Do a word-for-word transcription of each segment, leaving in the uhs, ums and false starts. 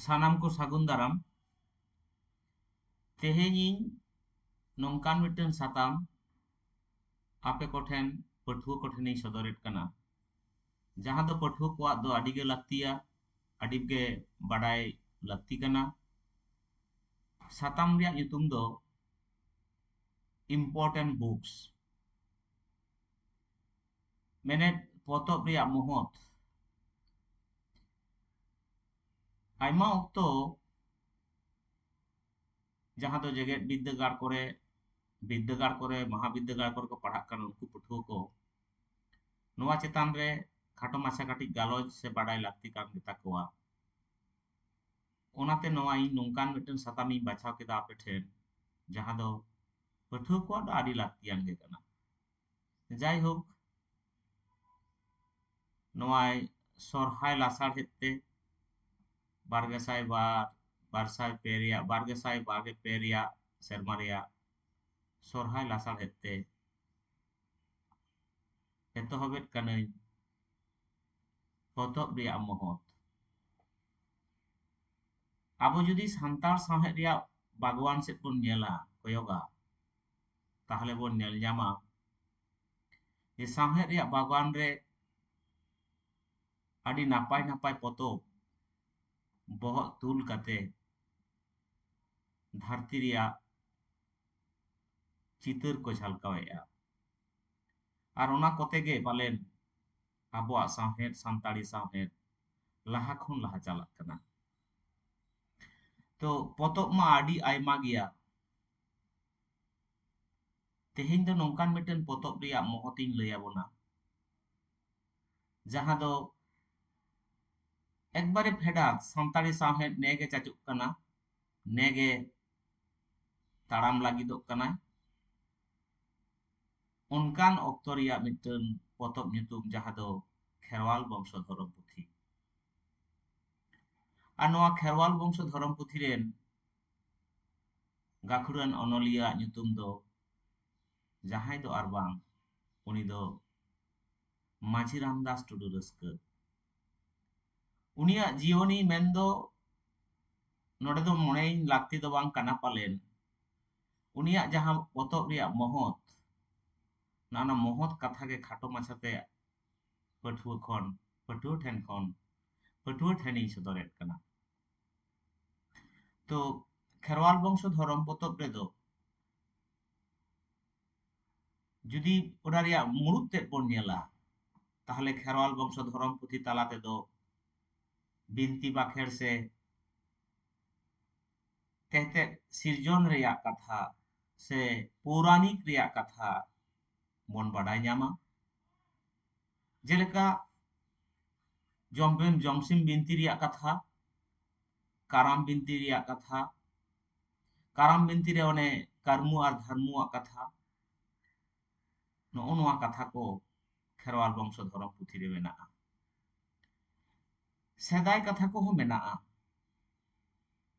ᱥᱟᱱᱟᱢ ᱠᱚ ᱥᱟᱹᱜᱩᱱ ᱫᱟᱨᱟᱢ᱾ ᱛᱮᱦᱮᱧ ᱤᱧ ᱱᱚᱝᱠᱟᱱ ᱢᱤᱫᱴᱟᱝ ᱥᱟᱛᱟᱢ ᱟᱯᱮ ᱠᱚᱴᱷᱮᱱ, ᱯᱟᱹᱴᱷᱩᱣᱟᱹ ᱠᱚᱴᱷᱮᱱᱤᱧ ᱥᱚᱫᱚᱨᱮᱫ ᱠᱟᱱᱟ, ᱡᱟᱦᱟᱸ ᱫᱚ ᱯᱟᱹᱴᱷᱩᱣᱟᱹ ᱠᱚᱣᱟᱜ ᱫᱚ ᱟᱹᱰᱤ ᱜᱮ ᱞᱟᱹᱠᱛᱤᱭᱟ, ᱟᱹᱰᱤ ᱜᱮ ᱵᱟᱰᱟᱭ ᱞᱟᱹᱠᱛᱤ ᱠᱟᱱᱟ᱾ ᱥᱟᱛᱟᱢ ᱨᱮᱭᱟᱜ ᱧᱩᱛᱩᱢ ᱫᱚ Important Books, ᱢᱮᱱᱮᱫ ᱯᱚᱛᱚᱵ ᱨᱮᱭᱟᱜ ᱢᱚᱦᱚᱛ᱾ ᱟᱭᱢᱟ ᱚᱠᱛᱚ ᱡᱟᱦᱟᱸ ᱫᱚ ᱡᱮᱜᱮᱛ ᱵᱤᱨᱫᱟᱹᱜᱟᱲ ᱠᱚᱨᱮ, ᱵᱤᱨᱫᱟᱹᱜᱟᱲ ᱠᱚᱨᱮ, ᱢᱟᱦᱟ ᱵᱤᱨᱫᱟᱹᱜᱟᱲ ᱠᱚᱨᱮ ᱠᱚ ᱯᱟᱲᱦᱟᱜ ᱠᱟᱱ ᱩᱱᱠᱩ ᱯᱟᱹᱴᱷᱩᱣᱟᱹ ᱠᱚ ᱱᱚᱣᱟ ᱪᱮᱛᱟᱱ ᱨᱮ ᱠᱷᱟᱴᱚ ᱢᱟᱪᱷᱟ ᱠᱟᱹᱴᱤᱡ ᱜᱟᱞᱚᱪ ᱥᱮ ᱵᱟᱰᱟᱭ ᱞᱟᱹᱠᱛᱤ ᱠᱟᱱ ᱜᱮᱛᱟ ᱠᱚᱣᱟ᱾ ᱚᱱᱟᱛᱮ ᱱᱚᱣᱟ ᱤᱧ ᱱᱚᱝᱠᱟᱱ ᱢᱤᱫᱴᱟᱝ ᱥᱟᱛᱟᱢ ᱤᱧ ᱵᱟᱪᱷᱟᱣ ᱠᱮᱫᱟ ᱟᱯᱮ ᱴᱷᱮᱱ, ᱡᱟᱦᱟᱸ ᱫᱚ ᱯᱟᱹᱴᱷᱩᱣᱟᱹ ᱠᱚᱣᱟᱜ ᱫᱚ ᱟᱹᱰᱤ ᱞᱟᱹᱠᱛᱤᱭᱟᱱ ᱜᱮ ᱠᱟᱱᱟ᱾ ᱡᱟᱭᱦᱳᱠ, ᱱᱚᱣᱟ ᱥᱚᱨᱦᱟᱭ ᱞᱟᱥᱟᱲᱦᱮᱫ ᱛᱮ ᱵᱟᱨ ᱜᱮᱥᱟᱭ ᱵᱟᱨ, ᱵᱟᱨ ᱥᱟᱭ ᱯᱮ ᱨᱮᱭᱟᱜ, ᱵᱟᱨ ᱜᱮᱥᱟᱭ ᱵᱟᱨ ᱜᱮᱞ ᱯᱮ ᱨᱮᱭᱟᱜ ᱥᱮᱨᱢᱟ ᱨᱮᱭᱟᱜ ᱥᱚᱨᱦᱟᱭ ᱞᱟᱥᱟᱲᱦᱮᱫ ᱛᱮ ᱮᱛᱚᱦᱚᱵᱮᱫ ᱠᱟᱹᱱᱟᱹᱧ ᱯᱚᱛᱚᱵ ᱨᱮᱭᱟᱜ ᱢᱚᱦᱚᱛ᱾ ᱟᱵᱚ ᱡᱩᱫᱤ ᱥᱟᱱᱛᱟᱲ ᱥᱟᱶᱦᱮᱫ ᱨᱮᱭᱟᱜ ᱵᱟᱜᱽᱣᱟᱱ ᱥᱮᱫ ᱵᱚᱱ ᱧᱮᱞᱟ, ᱠᱚᱭᱚᱜᱟ, ᱛᱟᱦᱞᱮ ᱵᱚᱱ ᱧᱮᱞ ᱧᱟᱢᱟ ᱡᱮ ᱥᱟᱶᱦᱮᱫ ᱨᱮᱭᱟᱜ ᱵᱟᱜᱽᱣᱟᱱ ᱨᱮ ᱟᱹᱰᱤ ᱱᱟᱯᱟᱭ ᱱᱟᱯᱟᱭ ᱯᱚᱛᱚᱵ ᱵᱚᱦᱚᱜ ᱛᱩᱞ ᱠᱟᱛᱮ ᱫᱷᱟᱹᱨᱛᱤ ᱨᱮᱭᱟᱜ ᱪᱤᱛᱟᱹᱨ ᱠᱚ ᱡᱷᱟᱞᱠᱟᱣᱮᱫᱼᱟ᱾ ᱟᱨ ᱚᱱᱟ ᱠᱚᱛᱮ ᱜᱮ ᱯᱟᱞᱮᱱ ᱟᱵᱚᱣᱟᱜ ᱥᱟᱶᱦᱮᱫ, ᱥᱟᱱᱛᱟᱲᱤ ᱥᱟᱶᱦᱮᱫ ᱞᱟᱦᱟ ᱠᱷᱚᱱ ᱞᱟᱦᱟ ᱪᱟᱞᱟᱜ ᱠᱟᱱᱟ᱾ ᱛᱚ ᱯᱚᱛᱚᱵ ᱢᱟ ᱟᱹᱰᱤ ᱟᱭᱢᱟ ᱜᱮᱭᱟ, ᱛᱮᱦᱮᱧ ᱫᱚ ᱱᱚᱝᱠᱟᱱ ᱢᱤᱫᱴᱮᱱ ᱯᱚᱛᱚᱵ ᱨᱮᱭᱟᱜ ᱢᱚᱦᱚᱛ ᱤᱧ ᱞᱟᱹᱭ ᱟᱵᱚᱱᱟ, ᱡᱟᱦᱟᱸ ᱫᱚ ᱮᱠᱵᱟᱨᱮ ᱯᱷᱮᱰᱟᱛ ᱥᱟᱱᱛᱟᱲᱤ ᱥᱟᱶᱦᱮᱫ ᱱᱮᱜᱮ ᱪᱟᱪᱳᱜ ᱠᱟᱱᱟ, ᱱᱮᱜᱮ ᱛᱟᱲᱟᱢ ᱞᱟᱹᱜᱤᱫᱚᱜ ᱠᱟᱱᱟ, ᱚᱱᱠᱟᱱ ᱚᱠᱛᱚ ᱨᱮᱭᱟᱜ ᱢᱤᱫᱴᱮᱱ ᱯᱚᱛᱚᱵ ᱧᱩᱛᱩᱢ, ᱡᱟᱦᱟᱸ ᱫᱚ ᱠᱷᱮᱨᱣᱟᱞ ᱵᱚᱝᱥᱚ ᱫᱷᱚᱨᱚᱢ ᱯᱩᱛᱷᱤ᱾ ᱟᱨ ᱱᱚᱣᱟ ᱠᱷᱮᱨᱣᱟᱞ ᱵᱚᱝᱥᱚ ᱫᱷᱚᱨᱚᱢ ᱯᱩᱛᱷᱤ ᱨᱮᱱ ᱜᱟᱹᱠᱷᱩᱲᱟᱱ ᱚᱱᱚᱞᱤᱭᱟᱹᱣᱟᱜ ᱧᱩᱛᱩᱢ ᱫᱚ ᱡᱟᱦᱟᱸᱭ ᱫᱚ ᱟᱨ ᱵᱟᱝ, ᱩᱱᱤ ᱫᱚ ᱢᱟᱹᱡᱷᱤ ᱨᱟᱢᱫᱟᱥ ᱴᱩᱰᱩ ᱨᱟᱹᱥᱠᱟᱹ᱾ ᱩᱱᱤᱭᱟᱜ ᱡᱤᱭᱚᱱᱤ ᱢᱮᱱᱫᱚ ᱱᱚᱰᱮ ᱫᱚ ᱢᱚᱱᱮᱭᱤᱧ ᱞᱟᱹᱠᱛᱤ ᱫᱚ ᱵᱟᱝ ᱠᱟᱱᱟ ᱯᱟᱞᱮᱱ, ᱩᱱᱤᱭᱟᱜ ᱡᱟᱦᱟᱸ ᱯᱚᱛᱚᱵ ᱨᱮᱭᱟᱜ ᱢᱚᱦᱚᱛ, ᱚᱱᱟ ᱢᱚᱦᱚᱛ ᱠᱟᱛᱷᱟ ᱜᱮ ᱠᱷᱟᱴᱚ ᱢᱟᱪᱷᱟᱛᱮ ᱯᱟᱹᱴᱷᱩᱣᱟᱹ ᱠᱷᱚᱱ, ᱯᱟᱹᱴᱷᱩᱣᱟᱹ ᱴᱷᱮᱱ ᱠᱷᱚᱱ, ᱯᱟᱹᱴᱷᱩᱣᱟᱹ ᱴᱷᱮᱱᱤᱧ ᱥᱚᱫᱚᱨᱮᱫ ᱠᱟᱱᱟ᱾ ᱛᱚ, ᱠᱷᱮᱨᱣᱟᱞ ᱵᱚᱝᱥᱚ ᱫᱷᱚᱨᱚᱢ ᱯᱚᱛᱚᱵ ᱨᱮᱫᱚ ᱡᱩᱫᱤ ᱚᱱᱟ ᱨᱮᱭᱟᱜ ᱢᱩᱲᱩᱫ ᱛᱮᱫ ᱵᱚᱱ ᱧᱮᱞᱟ, ᱛᱟᱦᱚᱞᱮ ᱠᱷᱮᱨᱣᱟᱞ ᱵᱚᱝᱥᱚ ᱫᱷᱚᱨᱚᱢ ᱯᱩᱛᱷᱤ ᱛᱟᱞᱟ ᱛᱮᱫᱚ ᱵᱤᱱᱛᱤ ᱵᱟᱠᱷᱮᱲ ᱥᱮ ᱛᱮᱛᱮᱫ ᱥᱤᱨᱡᱚᱱ ᱨᱮᱭᱟᱜ ᱠᱟᱛᱷᱟ ᱥᱮ ᱯᱳᱨᱟᱱᱤᱠ ᱨᱮᱭᱟᱜ ᱠᱟᱛᱷᱟ ᱵᱚᱱ ᱵᱟᱰᱟᱭ ᱧᱟᱢᱟ᱾ ᱡᱮᱞᱮᱠᱟ ᱡᱚᱢᱵᱤᱢ-, ᱡᱚᱢᱥᱤᱢ ᱵᱤᱱᱛᱤ ᱨᱮᱭᱟᱜ ᱠᱟᱛᱷᱟ, ᱠᱟᱨᱟᱢ ᱵᱤᱱᱛᱤ ᱨᱮᱭᱟᱜ ᱠᱟᱛᱷᱟ, ᱠᱟᱨᱟᱢ ᱵᱤᱱᱛᱤ ᱨᱮ ᱚᱱᱮ ᱠᱟᱹᱨᱢᱩ ᱟᱨ ᱫᱷᱟᱨᱢᱩᱣᱟᱜ ᱠᱟᱛᱷᱟ, ᱱᱚᱜᱼᱚ ᱱᱚᱣᱟ ᱠᱟᱛᱷᱟ ᱠᱚ ᱠᱷᱮᱨᱣᱟᱞ ᱵᱚᱝᱥᱚ ᱫᱷᱚᱨᱚᱢ ᱯᱩᱛᱷᱤ ᱨᱮ ᱢᱮᱱᱟᱜᱼᱟ᱾ ᱥᱮᱫᱟᱭ ᱠᱟᱛᱷᱟ ᱠᱚᱦᱚᱸ ᱢᱮᱱᱟᱜᱼᱟ᱾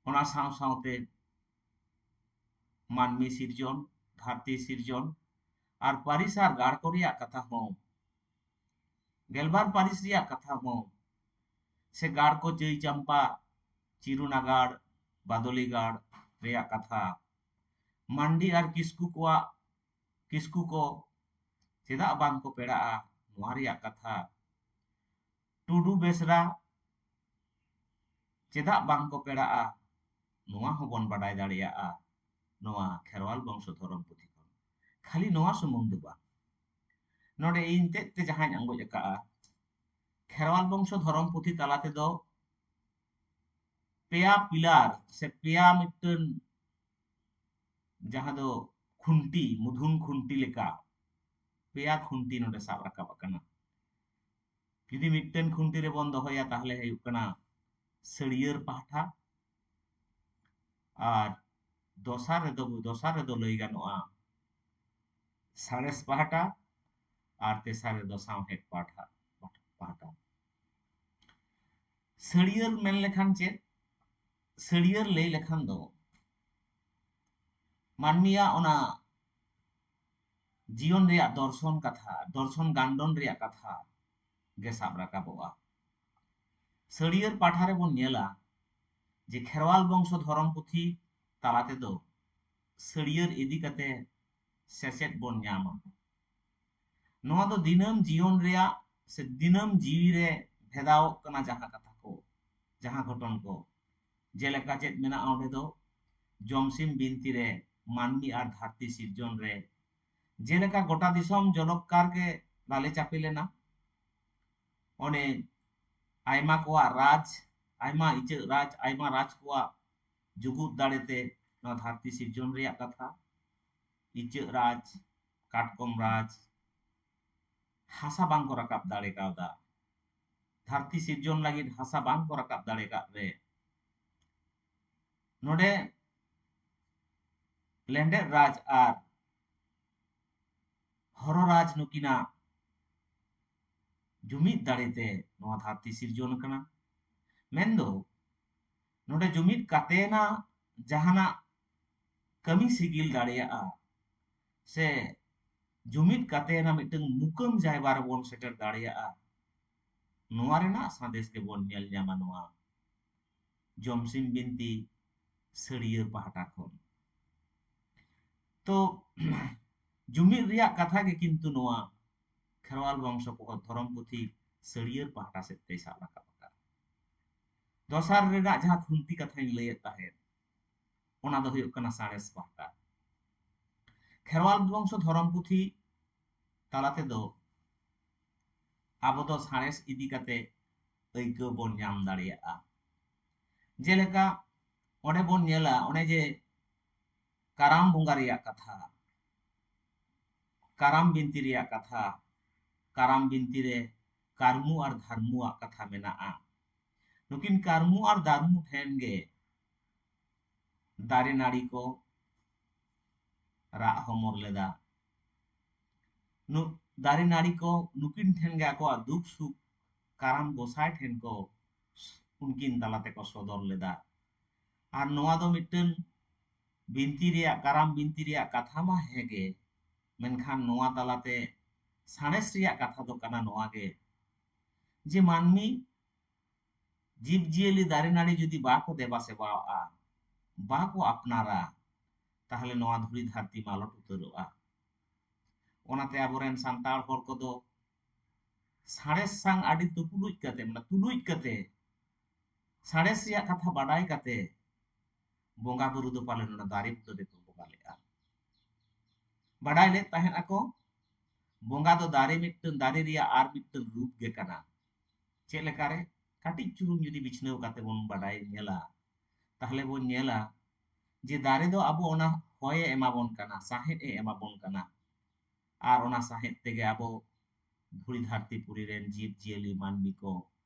ᱚᱱᱟ ᱥᱟᱶ ᱥᱟᱶᱛᱮ ᱢᱟᱹᱱᱢᱤ ᱥᱤᱨᱡᱚᱱ, ᱫᱷᱟᱹᱨᱛᱤ ᱥᱤᱨᱡᱚᱱ ᱟᱨ ᱯᱟᱹᱨᱤᱥ ᱟᱨ ᱜᱟᱲ ᱠᱚ ᱨᱮᱭᱟᱜ ᱠᱟᱛᱷᱟ ᱦᱚᱸ, ᱜᱮᱞᱵᱟᱨ ᱯᱟᱹᱨᱤᱥ ᱨᱮᱭᱟᱜ ᱠᱟᱛᱷᱟ ᱦᱚᱸ, ᱥᱮ ᱜᱟᱲ ᱠᱚ ᱪᱟᱹᱭ ᱪᱟᱢᱯᱟ, ᱪᱤᱨᱩ ᱱᱟᱜᱟᱲ, ᱵᱟᱫᱚᱞᱤ ᱜᱟᱲ ᱨᱮᱭᱟᱜ ᱠᱟᱛᱷᱟ, ᱢᱟᱱᱰᱤ ᱟᱨ ᱠᱤᱥᱠᱩ ᱠᱚᱣᱟᱜ, ᱠᱤᱥᱠᱩ ᱠᱚ ᱪᱮᱫᱟᱜ ᱵᱟᱝ ᱠᱚ ᱯᱮᱲᱟᱜᱼᱟ, ᱱᱚᱣᱟ ᱨᱮᱭᱟᱜ ᱠᱟᱛᱷᱟ, ᱴᱩᱰᱩ ᱵᱮᱥᱨᱟ ᱪᱮᱫᱟᱜ ᱵᱟᱝ ᱠᱚ ᱯᱮᱲᱟᱜᱼᱟ, ᱱᱚᱣᱟ ᱦᱚᱸᱵᱚᱱ ᱵᱟᱰᱟᱭ ᱫᱟᱲᱮᱭᱟᱜᱼᱟ ᱱᱚᱣᱟ ᱠᱷᱮᱨᱣᱟᱞ ᱵᱚᱝᱥᱚ ᱫᱷᱚᱨᱚᱢ ᱯᱩᱛᱷᱤ ᱠᱷᱚᱱ᱾ ᱠᱷᱟᱹᱞᱤ ᱱᱚᱣᱟ ᱥᱩᱢᱩᱝ ᱫᱚ ᱵᱟᱝ, ᱱᱚᱰᱮ ᱤᱧ ᱛᱮᱫ ᱛᱮ ᱡᱟᱦᱟᱸᱧ ᱟᱸᱜᱚᱪ ᱟᱠᱟᱫᱼᱟ, ᱠᱷᱮᱨᱣᱟᱞ ᱵᱚᱝᱥᱚ ᱫᱷᱚᱨᱚᱢ ᱯᱩᱛᱷᱤ ᱛᱟᱞᱟ ᱛᱮᱫᱚ ᱯᱮᱭᱟ ᱯᱤᱞᱟᱨ ᱥᱮ ᱯᱮᱭᱟ ᱢᱤᱫᱴᱟᱹᱝ ᱡᱟᱦᱟᱸ ᱫᱚ ᱠᱷᱩᱱᱴᱤ, ᱢᱩᱫᱷᱩᱱ ᱠᱷᱩᱱᱴᱤ ᱞᱮᱠᱟ ᱯᱮᱭᱟ ᱠᱷᱩᱱᱴᱤ ᱱᱚᱰᱮ ᱥᱟᱵ ᱨᱟᱠᱟᱵ ᱟᱠᱟᱱᱟ᱾ ᱡᱩᱫᱤ ᱢᱤᱫᱴᱮᱱ ᱠᱷᱩᱱᱴᱤ ᱨᱮᱵᱚᱱ ᱫᱚᱦᱚᱭᱟ, ᱛᱟᱦᱞᱮ ᱦᱩᱭᱩᱜ ᱠᱟᱱᱟ ᱥᱟᱹᱲᱭᱟᱹᱨ ᱯᱟᱦᱴᱟ, ᱟᱨ ᱫᱚᱥᱟᱨ ᱨᱮᱫᱚ, ᱫᱚᱥᱟᱨ ᱨᱮᱫᱚ ᱞᱟᱹᱭ ᱜᱟᱱᱚᱜᱼᱟ ᱥᱟᱬᱮᱥ ᱯᱟᱦᱴᱟ, ᱟᱨ ᱛᱮᱥᱟᱨ ᱨᱮᱫᱚ ᱥᱟᱶᱦᱮᱫ ᱯᱟᱦᱴᱟ, ᱯᱟᱦᱴᱟ᱾ ᱥᱟᱹᱲᱭᱟᱹᱨ ᱢᱮᱱ ᱞᱮᱠᱷᱟᱱ ᱪᱮᱫ? ᱥᱟᱹᱲᱭᱟᱹᱨ ᱞᱟᱹᱭ ᱞᱮᱠᱷᱟᱱ ᱫᱚ ᱢᱟᱹᱱᱢᱤᱭᱟᱜ ᱚᱱᱟ ᱡᱤᱭᱚᱱ ᱨᱮᱭᱟᱜ ᱫᱚᱨᱥᱚᱱ ᱠᱟᱛᱷᱟ, ᱫᱚᱨᱥᱚᱱ ᱜᱟᱱᱰᱚᱱ ᱨᱮᱭᱟᱜ ᱠᱟᱛᱷᱟ ᱜᱮ ᱥᱟᱵ ᱨᱟᱠᱟᱵᱚᱜᱼᱟ᱾ ᱥᱟᱹᱲᱭᱟᱹᱨ ᱯᱟᱦᱴᱟ ᱨᱮᱵᱚᱱ ᱧᱮᱞᱟ ᱡᱮ ᱠᱷᱮᱨᱣᱟᱞ ᱵᱚᱝᱥᱚ ᱫᱷᱚᱨᱚᱢ ᱯᱩᱛᱷᱤ ᱛᱟᱞᱟ ᱛᱮᱫᱚ ᱥᱟᱹᱲᱭᱟᱹᱨ ᱤᱫᱤ ᱠᱟᱛᱮ ᱥᱮᱪᱮᱫ ᱵᱚᱱ ᱧᱟᱢᱟ᱾ ᱱᱚᱣᱟ ᱫᱚ ᱫᱤᱱᱟᱹᱢ ᱡᱤᱭᱚᱱ ᱨᱮᱭᱟᱜ ᱥᱮ ᱫᱤᱱᱟᱹᱢ ᱡᱤᱣᱤ ᱨᱮ ᱵᱷᱮᱫᱟᱣᱚᱜ ᱠᱟᱱᱟ ᱡᱟᱦᱟᱸ ᱠᱟᱛᱷᱟ ᱠᱚ, ᱡᱟᱦᱟᱸ ᱜᱷᱚᱴᱚᱱ ᱠᱚ, ᱡᱮᱞᱮᱠᱟ ᱪᱮᱫ ᱢᱮᱱᱟᱜᱼᱟ ᱚᱸᱰᱮ ᱫᱚ, ᱡᱚᱢᱥᱤᱢ ᱵᱤᱱᱛᱤ ᱨᱮ ᱢᱟᱹᱱᱢᱤ ᱟᱨ ᱫᱷᱟᱹᱨᱛᱤ ᱥᱤᱨᱡᱚᱱ ᱨᱮ ᱡᱮᱞᱮᱠᱟ ᱜᱚᱴᱟ ᱫᱤᱥᱚᱢ ᱡᱚᱞᱚᱠᱠᱟᱨ ᱜᱮ ᱞᱟᱞᱮ ᱪᱟᱯᱮ ᱞᱮᱱᱟ, ᱚᱸᱰᱮ ᱟᱭᱢᱟ ᱠᱚᱣᱟᱜ ᱨᱟᱡᱽ, ᱟᱭᱢᱟ ᱤᱪᱟᱹᱜ ᱨᱟᱡᱽ, ᱟᱭᱢᱟ ᱨᱟᱡᱽ ᱠᱚᱣᱟᱜ ᱡᱩᱜᱩᱫ ᱫᱟᱲᱮᱛᱮ ᱱᱚᱣᱟ ᱫᱷᱟᱹᱨᱛᱤ ᱥᱤᱨᱡᱚᱱ ᱨᱮᱭᱟᱜ ᱠᱟᱛᱷᱟ᱾ ᱤᱪᱟᱹᱜ ᱨᱟᱡᱽ, ᱠᱟᱴᱠᱚᱢ ᱨᱟᱡᱽ, ᱦᱟᱥᱟ ᱵᱟᱝ ᱠᱚ ᱨᱟᱠᱟᱵ ᱫᱟᱲᱮ ᱠᱟᱣᱫᱟ᱾ ᱫᱷᱟᱹᱨᱛᱤ ᱥᱤᱨᱡᱚᱱ ᱞᱟᱹᱜᱤᱫ ᱦᱟᱥᱟ ᱵᱟᱝ ᱠᱚ ᱨᱟᱠᱟᱵ ᱫᱟᱲᱮ ᱠᱟᱫ ᱨᱮ, ᱱᱚᱰᱮ ᱞᱮᱸᱰᱮᱫ ᱨᱟᱡᱽ ᱟᱨ ᱦᱚᱨᱚ ᱨᱟᱡᱽ ᱱᱩᱠᱤᱱᱟᱜ ᱡᱩᱢᱤᱫ ᱫᱟᱲᱮᱛᱮ ᱱᱚᱣᱟ ᱫᱷᱟᱹᱨᱛᱤ ᱥᱤᱨᱡᱚᱱ ᱟᱠᱟᱱᱟ᱾ ᱢᱮᱱᱫᱚ ᱱᱚᱰᱮ ᱡᱩᱢᱤᱫ ᱠᱟᱛᱮᱱᱟᱜ ᱡᱟᱦᱟᱱᱟᱜ ᱠᱟᱹᱢᱤ ᱥᱤᱜᱤᱞ ᱫᱟᱲᱮᱭᱟᱜᱼᱟ ᱥᱮ ᱡᱩᱢᱤᱫ ᱠᱟᱛᱮᱱᱟᱜ ᱢᱤᱫᱴᱟᱝ ᱢᱩᱠᱟᱹᱢ ᱡᱟᱭᱜᱟ ᱨᱮᱵᱚᱱ ᱥᱮᱴᱮᱨ ᱫᱟᱲᱮᱭᱟᱜᱼᱟ, ᱱᱚᱣᱟ ᱨᱮᱱᱟᱜ ᱥᱟᱸᱫᱮᱥ ᱜᱮᱵᱚᱱ ᱧᱮᱞ ᱧᱟᱢᱟ ᱱᱚᱣᱟ ᱡᱚᱢᱥᱤᱢ ᱵᱤᱱᱛᱤ ᱥᱟᱹᱲᱭᱟᱹᱨ ᱯᱟᱦᱴᱟ ᱠᱷᱚᱱ᱾ ᱛᱚ ᱡᱩᱢᱤᱫ ᱨᱮᱭᱟᱜ ᱠᱟᱛᱷᱟ ᱜᱮ ᱠᱤᱱᱛᱩ ᱱᱚᱣᱟ ᱠᱷᱮᱨᱣᱟᱞ ᱵᱚᱝᱥᱚ ᱯᱚᱦᱚᱛ ᱫᱷᱚᱨᱚᱢ ᱯᱩᱛᱷᱤ ᱥᱟᱹᱲᱭᱟᱹᱨ ᱯᱟᱦᱴᱟ ᱥᱮᱫ ᱛᱮᱭ ᱥᱟᱵ ᱨᱟᱠᱟᱵ ᱟᱠᱟᱫᱟ᱾ ᱫᱚᱥᱟᱨ ᱨᱮᱱᱟᱜ ᱡᱟᱦᱟᱸ ᱠᱷᱩᱱᱴᱤ ᱠᱟᱛᱷᱟᱧ ᱞᱟᱹᱭᱮᱫ ᱛᱟᱦᱮᱸᱫ, ᱚᱱᱟ ᱫᱚ ᱦᱩᱭᱩᱜ ᱠᱟᱱᱟ ᱥᱟᱬᱮᱥ ᱯᱟᱦᱴᱟ᱾ ᱠᱷᱮᱨᱣᱟᱞ ᱵᱚᱝᱥᱚ ᱫᱷᱚᱨᱚᱢ ᱯᱩᱛᱷᱤ ᱛᱟᱞᱟ ᱛᱮᱫᱚ ᱟᱵᱚ ᱫᱚ ᱥᱟᱬᱮᱥ ᱤᱫᱤ ᱠᱟᱛᱮ ᱟᱹᱭᱠᱟᱹᱣ ᱵᱚᱱ ᱧᱟᱢ ᱫᱟᱲᱮᱭᱟᱜᱼᱟ᱾ ᱡᱮᱞᱮᱠᱟ ᱚᱸᱰᱮ ᱵᱚᱱ ᱧᱮᱞᱟ, ᱚᱱᱮ ᱡᱮ ᱠᱟᱨᱟᱢ ᱵᱚᱸᱜᱟ ᱨᱮᱭᱟᱜ ᱠᱟᱛᱷᱟ, ᱠᱟᱨᱟᱢ ᱵᱤᱱᱛᱤ ᱨᱮᱭᱟᱜ ᱠᱟᱛᱷᱟ, ᱠᱟᱨᱟᱢ ᱵᱤᱱᱛᱤ ᱨᱮ ᱠᱟᱹᱨᱢᱩ ᱟᱨ ᱫᱷᱟᱨᱢᱩᱣᱟᱜ ᱠᱟᱛᱷᱟ ᱢᱮᱱᱟᱜᱼᱟ᱾ ᱱᱩᱠᱤᱱ ᱠᱟᱹᱨᱢᱩ ᱟᱨ ᱫᱷᱟᱨᱢᱩ ᱴᱷᱮᱱ ᱜᱮ ᱫᱟᱨᱮ ᱱᱟᱹᱲᱤ ᱠᱚ ᱨᱟᱜ ᱦᱚᱢᱚᱨ ᱞᱮᱫᱟ᱾ ᱱᱩ-, ᱫᱟᱨᱮ ᱱᱟᱹᱲᱤ ᱠᱚ ᱱᱩᱠᱤᱱ ᱴᱷᱮᱱ ᱜᱮ ᱟᱠᱚᱣᱟᱜ ᱫᱩᱠ ᱥᱩᱠ ᱠᱟᱨᱟᱢ ᱜᱚᱸᱥᱟᱭ ᱴᱷᱮᱱ ᱠᱚ, ᱩᱱᱠᱤᱱ ᱛᱟᱞᱟ ᱛᱮᱠᱚ ᱥᱚᱫᱚᱨ ᱞᱮᱫᱟ᱾ ᱟᱨ ᱱᱚᱣᱟ ᱫᱚ ᱢᱤᱫᱴᱟᱝ ᱵᱤᱱᱛᱤ ᱨᱮᱭᱟᱜ, ᱠᱟᱨᱟᱢ ᱵᱤᱱᱛᱤ ᱨᱮᱭᱟᱜ ᱠᱟᱛᱷᱟ ᱢᱟ ᱦᱮᱸ ᱜᱮ, ᱢᱮᱱᱠᱷᱟᱱ ᱱᱚᱣᱟ ᱛᱟᱞᱟᱛᱮ ᱥᱟᱬᱮᱥ ᱨᱮᱭᱟᱜ ᱠᱟᱛᱷᱟ ᱫᱚ ᱠᱟᱱᱟ ᱱᱚᱣᱟ ᱜᱮ, ᱡᱮ ᱢᱟᱹᱱᱢᱤ ᱡᱤᱵᱽ ᱡᱤᱭᱟᱹᱞᱤ ᱫᱟᱨᱮ ᱱᱟᱹᱲᱤ ᱡᱩᱫᱤ ᱵᱟᱠᱚ ᱫᱮᱵᱟ ᱥᱮᱵᱟᱣᱟᱜᱼᱟ, ᱵᱟᱠᱚ ᱟᱯᱱᱟᱨᱟ, ᱛᱟᱦᱞᱮ ᱱᱚᱣᱟ ᱫᱷᱩᱲᱤ ᱫᱷᱟᱹᱨᱛᱤ ᱢᱟᱞᱚᱴ ᱩᱛᱟᱹᱨᱚᱜᱼᱟ᱾ ᱚᱱᱟᱛᱮ ᱟᱵᱚᱨᱮᱱ ᱥᱟᱱᱛᱟᱲ ᱦᱚᱲ ᱠᱚᱫᱚ ᱥᱟᱬᱮᱥ ᱥᱟᱝ ᱟᱹᱰᱤ ᱛᱩᱯᱩᱞᱩᱡ ᱠᱟᱛᱮ, ᱢᱟᱱᱮ ᱛᱩᱞᱩᱡ ᱠᱟᱛᱮ, ᱥᱟᱬᱮᱥ ᱨᱮᱭᱟᱜ ᱠᱟᱛᱷᱟ ᱵᱟᱰᱟᱭ ᱠᱟᱛᱮ ᱵᱚᱸᱜᱟ ᱵᱩᱨᱩ ᱫᱚ ᱯᱟᱞᱮᱱ ᱚᱱᱟ ᱫᱟᱨᱮ ᱵᱩᱴᱟᱹ ᱨᱮᱠᱚ ᱵᱚᱸᱜᱟ ᱞᱮᱫᱼᱟ᱾ ᱵᱟᱰᱟᱭ ᱞᱮᱫ ᱛᱟᱦᱮᱸᱫ ᱟᱠᱚ, ᱵᱚᱸᱜᱟ ᱫᱚ ᱫᱟᱨᱮ ᱢᱤᱫᱴᱟᱝ, ᱫᱟᱨᱮ ᱨᱮᱭᱟᱜ ᱟᱨ ᱢᱤᱫᱴᱟᱝ ᱨᱩᱯ ᱜᱮ ᱠᱟᱱᱟ᱾ ᱪᱮᱫ ᱞᱮᱠᱟᱨᱮ? ᱠᱟᱹᱴᱤᱡ ᱪᱩᱞᱩᱝ ᱡᱩᱫᱤ ᱵᱤᱪᱷᱱᱟᱹᱣ ᱠᱟᱛᱮ ᱵᱚᱱ ᱵᱟᱰᱟᱭ ᱧᱮᱞᱟ, ᱛᱟᱦᱞᱮ ᱵᱚᱱ ᱧᱮᱞᱟ ᱡᱮ ᱫᱟᱨᱮ ᱫᱚ ᱟᱵᱚ ᱚᱱᱟ ᱦᱚᱭᱮ ᱮᱢᱟ ᱵᱚᱱ ᱠᱟᱱᱟ, ᱥᱟᱦᱮᱫ ᱮ ᱮᱢᱟ ᱵᱚᱱ ᱠᱟᱱᱟ᱾ ᱟᱨ ᱚᱱᱟ ᱥᱟᱦᱮᱫ ᱛᱮᱜᱮ ᱟᱵᱚ ᱫᱷᱩᱲᱤ ᱫᱷᱟᱹᱨᱛᱤ ᱯᱩᱨᱤ ᱨᱮᱱ ᱡᱤᱵᱽ ᱡᱤᱭᱟᱹᱞᱤ ᱢᱟᱹᱱᱢᱤ ᱠᱚ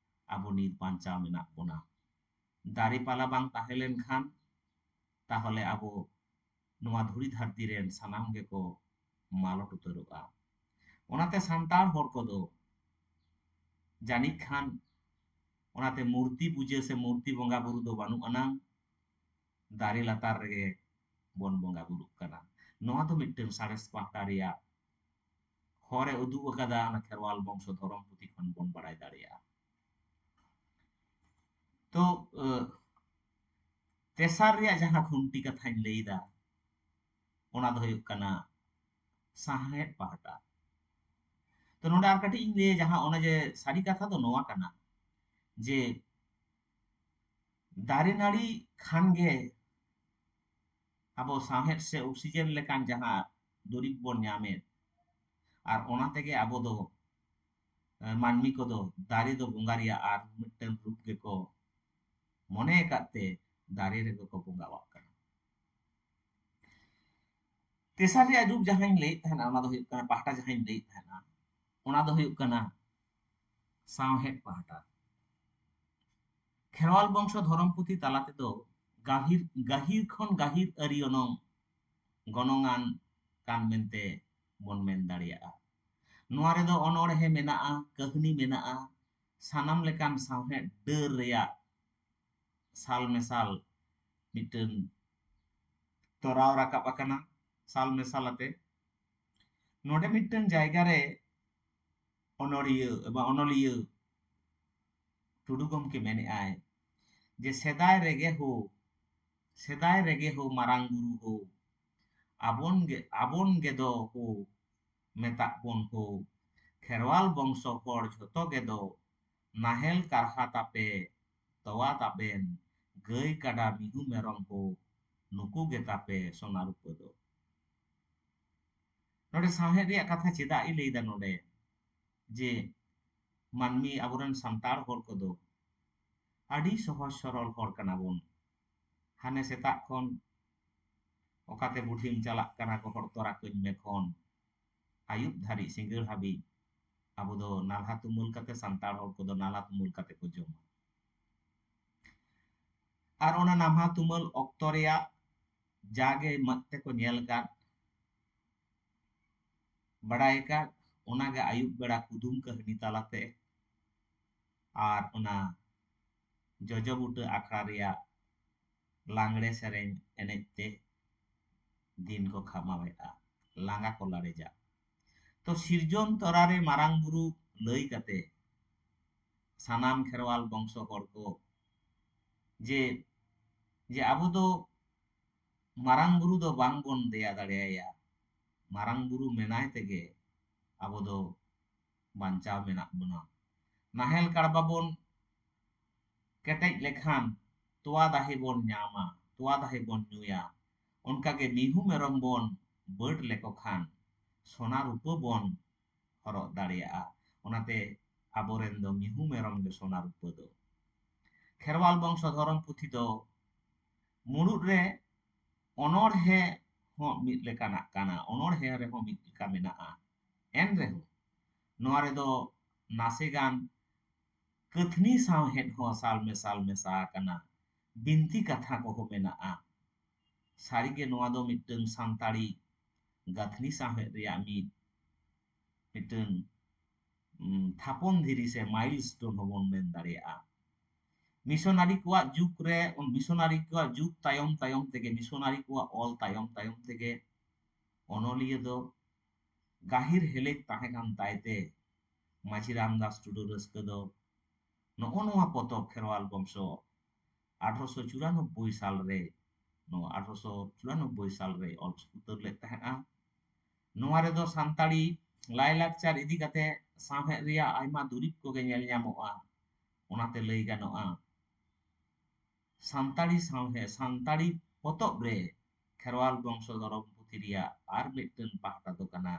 ᱟᱵᱚ ᱱᱤᱛ ᱵᱟᱧᱪᱟᱣ ᱢᱮᱱᱟᱜ ᱵᱚᱱᱟ᱾ ᱫᱟᱨᱮ ᱯᱟᱞᱟ ᱵᱟᱝ ᱛᱟᱦᱮᱸ ᱞᱮᱱᱠᱷᱟᱱ ᱛᱟᱦᱚᱞᱮ ᱟᱵᱚ ᱱᱚᱣᱟ ᱫᱷᱩᱲᱤ ᱫᱷᱟᱹᱨᱛᱤ ᱨᱮᱱ ᱥᱟᱱᱟᱢ ᱜᱮᱠᱚ ᱢᱟᱞᱚᱴ ᱩᱛᱟᱹᱨᱚᱜᱼᱟ᱾ ᱚᱱᱟᱛᱮ ᱥᱟᱱᱛᱟᱲ ᱦᱚᱲ ᱠᱚᱫᱚ ᱡᱟᱹᱱᱤᱡ ᱠᱷᱟᱱ ᱚᱱᱟᱛᱮ ᱢᱩᱨᱛᱤ ᱯᱩᱡᱟᱹ ᱥᱮ ᱢᱩᱨᱛᱤ ᱵᱚᱸᱜᱟ ᱵᱩᱨᱩ ᱫᱚ ᱵᱟᱹᱱᱩᱜ ᱟᱱᱟᱝ, ᱫᱟᱨᱮ ᱞᱟᱛᱟᱨ ᱨᱮᱜᱮ ᱵᱚᱱ ᱵᱚᱸᱜᱟ ᱵᱩᱨᱩᱜ ᱠᱟᱱᱟ᱾ ᱱᱚᱣᱟ ᱫᱚ ᱢᱤᱫᱴᱟᱝ ᱥᱟᱬᱮᱥ ᱯᱟᱦᱴᱟ ᱨᱮᱭᱟᱜ ᱦᱚᱨᱮ ᱩᱫᱩᱜ ᱟᱠᱟᱫᱟ, ᱚᱱᱟ ᱠᱷᱮᱨᱣᱟᱞ ᱵᱚᱝᱥᱚ ᱫᱷᱚᱨᱚᱢ ᱯᱩᱛᱷᱤ ᱠᱷᱚᱱ ᱵᱚᱱ ᱵᱟᱲᱟᱭ ᱫᱟᱲᱮᱭᱟᱜᱼᱟ᱾ ᱛᱚ, ᱟᱹ, ᱛᱮᱥᱟᱨ ᱨᱮᱭᱟᱜ ᱡᱟᱦᱟᱸ ᱠᱷᱩᱱᱴᱤ ᱠᱟᱛᱷᱟᱧ ᱞᱟᱹᱭᱫᱟ, ᱚᱱᱟ ᱫᱚ ᱦᱩᱭᱩᱜ ᱠᱟᱱᱟ ᱥᱟᱶᱦᱮᱫ ᱯᱟᱦᱴᱟ᱾ ᱛᱚ, ᱱᱚᱰᱮ ᱟᱨ ᱠᱟᱹᱴᱤᱡ ᱤᱧ ᱞᱟᱹᱭᱟ, ᱡᱟᱦᱟᱸ ᱚᱱᱟ ᱡᱮ ᱥᱟᱹᱨᱤ ᱠᱟᱛᱷᱟ ᱫᱚ ᱱᱚᱣᱟ ᱠᱟᱱᱟ ᱡᱮ ᱫᱟᱨᱮ ᱱᱟᱹᱲᱤ ᱠᱷᱟᱱ ᱜᱮ ᱟᱵᱚ ᱥᱟᱶᱦᱮᱫ ᱥᱮ ᱚᱠᱥᱤᱡᱮᱱ ᱞᱮᱠᱟᱱ ᱡᱟᱦᱟᱸ ᱫᱩᱨᱤᱵᱽ ᱵᱚᱱ ᱧᱟᱢᱮᱫ, ᱟᱨ ᱚᱱᱟ ᱛᱮᱜᱮ ᱟᱵᱚ ᱫᱚ, ᱮ, ᱢᱟᱹᱱᱢᱤ ᱠᱚᱫᱚ ᱫᱟᱨᱮ ᱫᱚ ᱵᱚᱸᱜᱟ ᱨᱮᱭᱟᱜ ᱟᱨ ᱢᱤᱫᱴᱟᱝ ᱨᱩᱯ ᱜᱮᱠᱚ ᱢᱚᱱᱮ ᱟᱠᱟᱫ ᱛᱮ ᱫᱟᱨᱮ ᱨᱮᱜᱮ ᱠᱚ ᱵᱚᱸᱜᱟᱣᱟᱜ ᱠᱟᱱᱟ᱾ ᱛᱮᱥᱟᱨ ᱨᱮᱭᱟᱜ ᱨᱩᱯ ᱡᱟᱦᱟᱸᱧ ᱞᱟᱹᱭᱮᱫ ᱛᱟᱦᱮᱱᱟ, ᱚᱱᱟ ᱫᱚ ᱦᱩᱭᱩᱜ ᱠᱟᱱᱟ, ᱯᱟᱦᱴᱟ ᱡᱟᱦᱟᱸᱧ ᱞᱟᱹᱭᱮᱫ ᱛᱟᱦᱮᱱᱟ, ᱚᱱᱟ ᱫᱚ ᱦᱩᱭᱩᱜ ᱠᱟᱱᱟ ᱥᱟᱶᱦᱮᱫ ᱯᱟᱦᱴᱟ᱾ ᱠᱷᱮᱨᱣᱟᱞ ᱵᱚᱝᱥᱚ ᱫᱷᱚᱨᱚᱢ ᱯᱩᱛᱷᱤ ᱛᱟᱞᱟ ᱛᱮᱫᱚ ᱜᱟᱹᱦᱤᱨ, ᱜᱟᱹᱦᱤᱨ ᱠᱷᱚᱱ ᱜᱟᱹᱦᱤᱨ ᱟᱹᱨᱤ ᱚᱱᱚᱝ ᱜᱚᱱᱚᱝᱟᱱ ᱠᱟᱱ ᱢᱮᱱᱛᱮ ᱵᱚᱱ ᱢᱮᱱ ᱫᱟᱲᱮᱭᱟᱜᱼᱟ᱾ ᱱᱚᱣᱟ ᱨᱮᱫᱚ ᱚᱱᱚᱬᱦᱮ ᱢᱮᱱᱟᱜᱼᱟ, ᱠᱟᱹᱦᱱᱤ ᱢᱮᱱᱟᱜᱼᱟ, ᱥᱟᱱᱟᱢ ᱞᱮᱠᱟᱱ ᱥᱟᱶᱦᱮᱫ ᱰᱟᱹᱨ ᱨᱮᱭᱟᱜ ᱥᱟᱞ ᱢᱮᱥᱟᱞ ᱢᱤᱫᱴᱟᱝ ᱛᱚᱨᱟᱣ ᱨᱟᱠᱟᱵ ᱟᱠᱟᱱᱟ, ᱥᱟᱞ ᱢᱮᱥᱟᱞ ᱟᱛᱮ᱾ ᱱᱚᱰᱮ ᱢᱤᱫᱴᱟᱝ ᱡᱟᱭᱜᱟ ᱨᱮ ᱚᱱᱚᱲᱤᱭᱟᱹ ᱮᱵᱚᱝ ᱚᱱᱚᱞᱤᱭᱟᱹ ᱴᱩᱰᱩ ᱜᱚᱢᱠᱮ ᱢᱮᱱᱮᱫᱼᱟᱭ ᱡᱮ ᱥᱮᱫᱟᱭ ᱨᱮᱜᱮ ᱦᱳ, ᱥᱮᱫᱟᱭ ᱨᱮᱜᱮ ᱦᱳ ᱢᱟᱨᱟᱝ ᱵᱩᱨᱩ ᱦᱳ, ᱟᱵᱚᱱ ᱜᱮ, ᱟᱵᱚᱱ ᱜᱮᱫᱚ ᱦᱳ ᱢᱮᱛᱟᱜ ᱵᱚᱱ ᱦᱳ, ᱠᱷᱮᱨᱣᱟᱞ ᱵᱚᱝᱥᱚ ᱦᱚᱲ ᱡᱷᱚᱛᱚ ᱜᱮᱫᱚ ᱱᱟᱦᱮᱞ ᱠᱟᱨᱦᱟ ᱛᱟᱯᱮ ᱛᱚᱣᱟ ᱛᱟᱵᱮᱱ, ᱜᱟᱹᱭ ᱠᱟᱰᱟ ᱢᱤᱦᱩ ᱢᱮᱨᱚᱢ ᱦᱳ, ᱱᱩᱠᱩ ᱜᱮ ᱛᱟᱯᱮ ᱥᱚᱱᱟ ᱨᱩᱯᱟᱹ ᱫᱚ᱾ ᱱᱚᱰᱮ ᱥᱟᱶᱦᱮᱫ ᱨᱮᱭᱟᱜ ᱠᱟᱛᱷᱟ ᱪᱮᱫᱟᱜ ᱤᱧ ᱞᱟᱹᱭᱫᱟ ᱱᱚᱰᱮ? ᱡᱮ ᱢᱟᱹᱱᱢᱤ, ᱟᱵᱚᱨᱮᱱ ᱥᱟᱱᱛᱟᱲ ᱦᱚᱲ ᱠᱚᱫᱚ ᱟᱹᱰᱤ ᱥᱚᱦᱚᱡ ᱥᱚᱨᱚᱞ ᱦᱚᱲ ᱠᱟᱱᱟ ᱵᱚᱱ᱾ ᱦᱟᱱᱮ ᱥᱮᱛᱟᱜ ᱠᱷᱚᱱ ᱚᱠᱟᱛᱮ ᱵᱩᱰᱷᱤᱢ ᱪᱟᱞᱟᱜ ᱠᱟᱱᱟ, ᱜᱚᱦᱚᱲ ᱛᱚᱨᱟ ᱠᱟᱹᱧ ᱢᱮ ᱠᱷᱚᱱ ᱟᱹᱭᱩᱵ ᱫᱷᱟᱹᱨᱤᱡ, ᱥᱤᱸᱜᱟᱹᱲ ᱦᱟᱹᱵᱤᱡ, ᱟᱵᱚ ᱫᱚ ᱱᱟᱞᱦᱟ ᱛᱩᱢᱟᱹᱞ ᱠᱟᱛᱮ, ᱥᱟᱱᱛᱟᱲ ᱦᱚᱲ ᱠᱚᱫᱚ ᱱᱟᱞᱦᱟ ᱛᱩᱢᱟᱹᱞ ᱠᱟᱛᱮ ᱠᱚ ᱡᱚᱢᱟ᱾ ᱟᱨ ᱚᱱᱟ ᱱᱟᱞᱦᱟ ᱛᱩᱢᱟᱹᱞ ᱚᱠᱛᱚ ᱨᱮᱭᱟᱜ ᱡᱟᱜᱮ ᱢᱮᱫ ᱛᱮᱠᱚ ᱧᱮᱞ ᱟᱠᱟᱫ, ᱵᱟᱲᱟᱭ ᱟᱠᱟᱫ, ᱚᱱᱟᱜᱮ ᱟᱹᱭᱩᱵ ᱵᱮᱲᱟ ᱠᱩᱫᱩᱢ ᱠᱟᱹᱦᱱᱤ ᱛᱟᱞᱟᱛᱮ ᱟᱨ ᱚᱱᱟ ᱡᱚᱡᱚ ᱵᱩᱴᱟᱹ ᱟᱠᱷᱲᱟ ᱨᱮᱭᱟᱜ ᱞᱟᱜᱽᱲᱮ ᱥᱮᱨᱮᱧ ᱮᱱᱮᱡ ᱛᱮ ᱫᱤᱱ ᱠᱚ ᱠᱷᱟᱢᱟᱣᱮᱫᱼᱟ, ᱞᱟᱸᱜᱟ ᱠᱚ ᱞᱟᱲᱮᱡᱟ᱾ ᱛᱚ ᱥᱤᱨᱡᱚᱱ ᱛᱚᱨᱟ ᱨᱮ ᱢᱟᱨᱟᱝ ᱵᱩᱨᱩ ᱞᱟᱹᱭ ᱠᱟᱛᱮ ᱥᱟᱱᱟᱢ ᱠᱷᱮᱨᱣᱟᱞ ᱵᱚᱝᱥᱚ ᱦᱚᱲ ᱠᱚ ᱡᱮ, ᱡᱮ ᱟᱵᱚ ᱫᱚ ᱢᱟᱨᱟᱝ ᱵᱩᱨᱩ ᱫᱚ ᱵᱟᱝ ᱵᱚᱱ ᱫᱮᱭᱟ ᱫᱟᱲᱮᱭᱟᱭᱟ, ᱢᱟᱨᱟᱝ ᱵᱩᱨᱩ ᱢᱮᱱᱟᱭ ᱛᱮᱜᱮ ᱟᱵᱚ ᱫᱚ ᱵᱟᱧᱪᱟᱣ ᱢᱮᱱᱟᱜ ᱵᱚᱱᱟ᱾ ᱱᱟᱦᱮᱞ ᱠᱟᱲᱵᱟ ᱵᱚᱱ ᱠᱮᱴᱮᱡ ᱞᱮᱠᱷᱟᱱ ᱛᱚᱣᱟ ᱫᱟᱦᱮ ᱵᱚᱱ ᱧᱟᱢᱟ, ᱛᱚᱣᱟ ᱫᱟᱦᱮ ᱵᱚᱱ ᱧᱩᱭᱟ᱾ ᱚᱱᱠᱟᱜᱮ ᱢᱤᱦᱩ ᱢᱮᱨᱚᱢ ᱵᱚᱱ ᱵᱟᱹᱰ ᱞᱮᱠᱚ ᱠᱷᱟᱱ ᱥᱚᱱᱟ ᱨᱩᱯᱟᱹ ᱵᱚᱱ ᱦᱚᱨᱚᱜ ᱫᱟᱲᱮᱭᱟᱜᱼᱟ᱾ ᱚᱱᱟᱛᱮ ᱟᱵᱚᱨᱮᱱ ᱫᱚ ᱢᱤᱦᱩ ᱢᱮᱨᱚᱢ ᱜᱮ ᱥᱚᱱᱟ ᱨᱩᱯᱟᱹ ᱫᱚ᱾ ᱠᱷᱮᱨᱣᱟᱞ ᱵᱚᱝᱥᱚ ᱫᱷᱚᱨᱚᱢ ᱯᱩᱛᱷᱤ ᱫᱚ ᱢᱩᱲᱩᱫ ᱨᱮ ᱚᱱᱚᱬᱦᱮ ᱦᱚᱸ ᱢᱤᱫ ᱞᱮᱠᱟᱱᱟᱜ ᱠᱟᱱᱟ, ᱚᱱᱚᱬᱦᱮ ᱨᱮᱦᱚᱸ ᱢᱤᱫ ᱞᱮᱠᱟ ᱢᱮᱱᱟᱜᱼᱟ᱾ ᱮᱱ ᱨᱮᱦᱚᱸ ᱱᱚᱣᱟ ᱨᱮᱫᱚ ᱱᱟᱥᱮ ᱜᱟᱱ ᱠᱟᱹᱛᱷᱱᱤ ᱥᱟᱶᱦᱮᱫ ᱦᱚᱸ ᱥᱟᱞ ᱢᱮᱥᱟᱞ ᱢᱮᱥᱟ ᱟᱠᱟᱱᱟ, ᱵᱤᱱᱛᱤ ᱠᱟᱛᱷᱟ ᱠᱚᱦᱚᱸ ᱢᱮᱱᱟᱜᱼᱟ᱾ ᱥᱟᱹᱨᱤᱜᱮ ᱱᱚᱣᱟ ᱫᱚ ᱢᱤᱫᱴᱟᱝ ᱥᱟᱱᱛᱟᱲᱤ ᱜᱟᱹᱛᱷᱱᱤ ᱥᱟᱶᱦᱮᱫ ᱨᱮᱭᱟᱜ ᱢᱤᱫ, ᱢᱤᱫᱴᱟᱝ, ᱩᱢ, ᱛᱷᱟᱯᱚᱱ ᱫᱷᱤᱨᱤ ᱥᱮ milestone ᱦᱚᱸᱵᱚᱱ ᱢᱮᱱ ᱫᱟᱲᱮᱭᱟᱜᱼᱟ᱾ ᱢᱤᱥᱚᱱᱟᱨᱤ ᱠᱚᱣᱟᱜ ᱡᱩᱜᱽ ᱨᱮ, ᱢᱤᱥᱚᱱᱟᱨᱤ ᱠᱚᱣᱟᱜ ᱡᱩᱜᱽ ᱛᱟᱭᱚᱢ ᱛᱟᱭᱚᱢ ᱛᱮᱜᱮ, ᱢᱤᱥᱚᱱᱟᱨᱤ ᱠᱚᱣᱟᱜ ᱚᱞ ᱛᱟᱭᱚᱢ ᱛᱟᱭᱚᱢ ᱛᱮᱜᱮ ᱚᱱᱚᱞᱤᱭᱟᱹ ᱫᱚ ᱜᱟᱹᱦᱤᱨ ᱦᱮᱞᱮᱡ ᱛᱟᱦᱮᱸ ᱠᱟᱱ ᱛᱟᱭ ᱛᱮ ᱢᱟᱹᱡᱷᱤ ᱨᱟᱢᱫᱟᱥ ᱴᱩᱰᱩ ᱨᱟᱹᱥᱠᱟᱹ ᱫᱚ ᱱᱚᱜᱼᱚ ᱱᱚᱣᱟ ᱯᱚᱛᱚᱵ ᱠᱷᱮᱨᱣᱟᱞ ᱵᱚᱝᱥᱚ ᱟᱴᱷᱨᱚᱥᱚ ᱪᱩᱨᱟᱱᱚᱵᱵᱳᱭ ᱥᱟᱞ ᱨᱮ, ᱱᱚᱣᱟ ᱟᱴᱷᱨᱚᱥᱚ ᱪᱩᱨᱟᱱᱚᱵᱵᱳᱭ ᱥᱟᱞ ᱨᱮ ᱚᱞ ᱩᱛᱟᱹᱨ ᱞᱮᱫ ᱛᱟᱦᱮᱸᱫᱼᱟ᱾ ᱱᱚᱣᱟ ᱨᱮᱫᱚ ᱥᱟᱱᱛᱟᱲᱤ ᱞᱟᱭᱼᱞᱟᱠᱪᱟᱨ ᱤᱫᱤ ᱠᱟᱛᱮ ᱥᱟᱶᱦᱮᱫ ᱨᱮᱭᱟᱜ ᱟᱭᱢᱟ ᱫᱩᱨᱤᱵ ᱠᱚᱜᱮ ᱧᱮᱞ ᱧᱟᱢᱚᱜᱼᱟ᱾ ᱚᱱᱟᱛᱮ ᱞᱟᱹᱭ ᱜᱟᱱᱚᱜᱼᱟ, ᱥᱟᱱᱛᱟᱲᱤ ᱥᱟᱶᱦᱮᱫ, ᱥᱟᱱᱛᱟᱲᱤ ᱯᱚᱛᱚᱵ ᱨᱮ ᱠᱷᱮᱨᱣᱟᱞ ᱵᱚᱝᱥᱚ ᱫᱷᱚᱨᱚᱢ ᱯᱩᱛᱷᱤ ᱨᱮᱭᱟᱜ ᱟᱨ ᱢᱤᱫᱴᱟᱝ ᱯᱟᱦᱴᱟ ᱫᱚ ᱠᱟᱱᱟ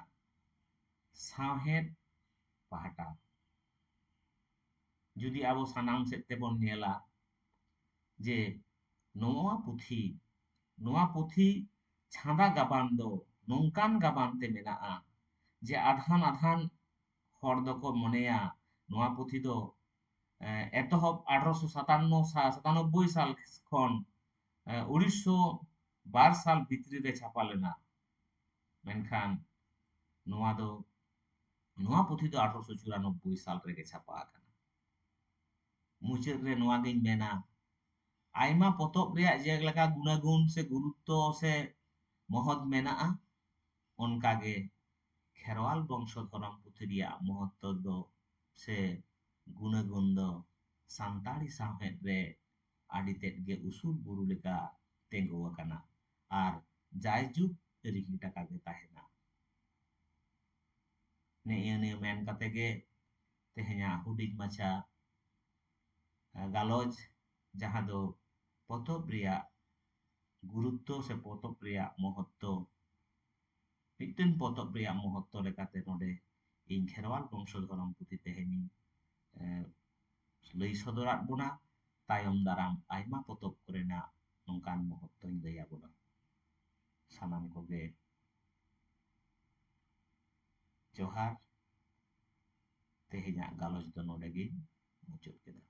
ᱥᱟᱶᱦᱮᱫ ᱯᱟᱦᱴᱟ᱾ ᱡᱩᱫᱤ ᱟᱵᱚ ᱥᱟᱱᱟᱢ ᱥᱮᱫ ᱛᱮᱵᱚᱱ ᱧᱮᱞᱟ ᱡᱮ ᱱᱚᱣᱟ ᱯᱩᱛᱷᱤ, ᱱᱚᱣᱟ ᱯᱩᱛᱷᱤ ᱪᱷᱟᱸᱫᱟ ᱜᱟᱵᱟᱱ ᱫᱚ ᱱᱚᱝᱠᱟᱱ ᱜᱟᱵᱟᱱ ᱛᱮ ᱢᱮᱱᱟᱜᱼᱟ ᱡᱮ ᱟᱫᱷᱟᱱ ᱟᱫᱷᱟᱱ ᱦᱚᱲ ᱫᱚᱠᱚ ᱢᱚᱱᱮᱭᱟ ᱱᱚᱣᱟ ᱯᱩᱛᱷᱤ ᱫᱚ, ᱮ, ᱮᱛᱚᱦᱚᱵ ᱟᱴᱷᱨᱚᱥᱚ ᱥᱟᱛᱟᱱᱱᱚ ᱥᱟ-, ᱥᱟᱛᱟᱱᱚᱵᱵᱳᱭ ᱥᱟᱞ ᱠᱷᱚᱱ, ᱮ, ᱩᱱᱤᱥᱥᱚ ᱵᱟᱨ ᱥᱟᱞ ᱵᱷᱤᱛᱨᱤ ᱨᱮ ᱪᱷᱟᱯᱟ ᱞᱮᱱᱟ᱾ ᱢᱮᱱᱠᱷᱟᱱ ᱱᱚᱣᱟ ᱫᱚ, ᱱᱚᱣᱟ ᱯᱩᱛᱷᱤ ᱫᱚ ᱟᱴᱷᱨᱚᱥᱚ ᱪᱩᱨᱟᱱᱚᱵᱵᱳᱭ ᱥᱟᱞ ᱨᱮᱜᱮ ᱪᱷᱟᱯᱟ ᱟᱠᱟᱱᱟ᱾ ᱢᱩᱪᱟᱹᱫ ᱨᱮ ᱱᱚᱣᱟ ᱜᱤᱧ ᱢᱮᱱᱟ, ᱟᱭᱢᱟ ᱯᱚᱛᱚᱵ ᱨᱮᱭᱟᱜ ᱡᱮᱞᱮᱠᱟ ᱜᱩᱱᱟᱜᱩᱱ ᱥᱮ ᱜᱩᱨᱩᱛᱛᱚ ᱥᱮ ᱢᱚᱦᱚᱛ ᱢᱮᱱᱟᱜᱼᱟ, ᱚᱱᱠᱟᱜᱮ ᱠᱷᱮᱨᱣᱟᱞ ᱵᱚᱝᱥᱚ ᱫᱷᱚᱨᱚᱢ ᱯᱩᱛᱷᱤ ᱨᱮᱭᱟᱜ ᱢᱚᱦᱚᱛᱛᱚ ᱫᱚ ᱥᱮ ᱜᱩᱱᱟᱜᱩᱱ ᱫᱚ ᱥᱟᱱᱛᱟᱲᱤ ᱥᱟᱶᱦᱮᱫ ᱨᱮ ᱟᱹᱰᱤ ᱛᱮᱫ ᱜᱮ ᱩᱥᱩᱞ ᱵᱩᱨᱩ ᱞᱮᱠᱟ ᱛᱤᱸᱜᱩ ᱟᱠᱟᱱᱟ ᱟᱨ ᱡᱟᱭᱡᱩᱜᱽ ᱨᱤᱦᱤᱴ ᱟᱠᱟ ᱜᱮ ᱛᱟᱦᱮᱱᱟ᱾ ᱱᱤᱭᱟᱹ ᱱᱤᱭᱟᱹ ᱢᱮᱱ ᱠᱟᱛᱮ ᱜᱮ ᱛᱮᱦᱮᱧᱟᱜ ᱦᱩᱰᱤᱧ ᱢᱟᱪᱷᱟ, ᱮ, ᱜᱟᱞᱚᱪ, ᱡᱟᱦᱟᱸ ᱫᱚ ᱯᱚᱛᱚᱵ ᱨᱮᱭᱟᱜ ᱜᱩᱨᱩᱛᱛᱚ ᱥᱮ ᱯᱚᱛᱚᱵ ᱨᱮᱭᱟᱜ ᱢᱚᱦᱚᱛᱛᱚ, ᱢᱤᱫᱴᱮᱱ ᱯᱚᱛᱚᱵ ᱨᱮᱭᱟᱜ ᱢᱚᱦᱚᱛᱛᱚ ᱞᱮᱠᱟᱛᱮ ᱱᱚᱰᱮ ᱤᱧ ᱠᱷᱮᱨᱣᱟᱞ ᱵᱚᱝᱥᱚ ᱫᱷᱚᱨᱚᱢ ᱯᱩᱛᱷᱤ ᱛᱮᱦᱮᱧᱤᱧ, ᱮ, ᱞᱟᱹᱭ ᱥᱚᱫᱚᱨᱟᱫ ᱵᱚᱱᱟ᱾ ᱛᱟᱭᱚᱢ ᱫᱟᱨᱟᱢ ᱟᱭᱢᱟ ᱯᱚᱛᱚᱵ ᱠᱚᱨᱮᱱᱟᱜ ᱱᱚᱝᱠᱟᱱ ᱢᱚᱦᱚᱛᱛᱚᱧ ᱞᱟᱹᱭ ᱟᱵᱚᱱᱟ᱾ ᱥᱟᱱᱟᱢ ᱠᱚᱜᱮ ᱡᱚᱦᱟᱨ᱾ ᱛᱮᱦᱮᱧᱟᱜ ᱜᱟᱞᱚᱪ ᱫᱚ ᱱᱚᱰᱮ ᱜᱤᱧ ᱢᱩᱪᱟᱹᱫ ᱠᱮᱫᱟ᱾